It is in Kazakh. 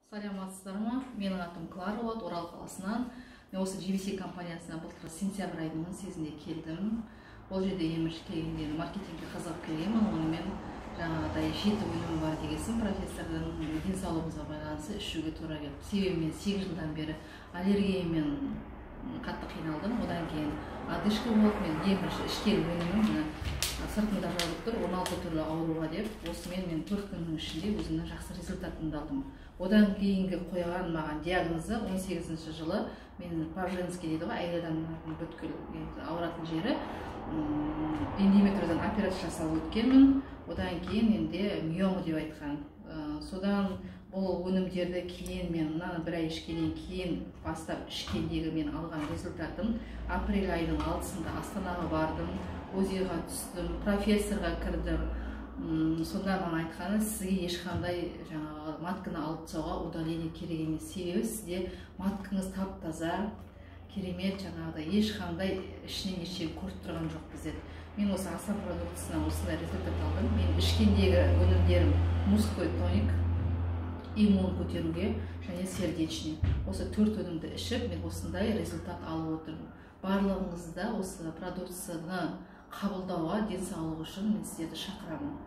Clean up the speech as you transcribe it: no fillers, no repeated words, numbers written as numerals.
Саламатсыздар ма? Менің атым Клара болады, Орал қаласынан. Мен осы GBC компаниясына былтыр сентябрь айының 18-інде келдім. Ол жерде ең бірінші келгенде маркетингке қызығып келгенмін. Онымен жаңағыдай 7 өнім бар дегесін профессордың денсаулығымызға байланысты ішуге тура келді. Себебі мен 8 жылдан бері аллергиямен қатты қиналдым. Одан кейін одышка болды. Мен ең бірінші ішкен өнімім мына сыртында жазылып тұр 16 түрлі ауруға деп. Осымен мен 4 күннің ішінде өзімнің жақсы результатымды алдым. Одан кейінгі қойған маған диагнозы 18 жылы мен по-женски дейді ғой, әйел адамның бүткіл енді ауыратын жері, эндометриоздан операция жасалып өткенмін. Одан кейін енді миома деп айтқан. Содан бұл өнімдерді кейін мен мынаны бір ай ішкеннен кейін бастап ішкендегі мен алған результатым, апрель айының 6-сында Астанаға бардым, УЗИ-ға түстім, профессорға кірдім. Сонда маған айтқаны, сізге ешқандай жаңағы матканы алып тастауға удаление керек емес, себебі сізде маткаңыз тап-таза, керемет, жаңағыдай ешқандай ішінен ештеңе көріп тұрған жоқпыз деді. Мен осы Асан продукциясынан осындай результат алдым. Мен ішкендегі өнімдерім мужской тоник, иммун көтеруге және сердечный. Осы 4 өнімді ішіп, мен осындай результат алып отырмын. Барлығыңызды осы продукцияны қабылдауға, денсаулық үшін мен сіздерді шақырамын.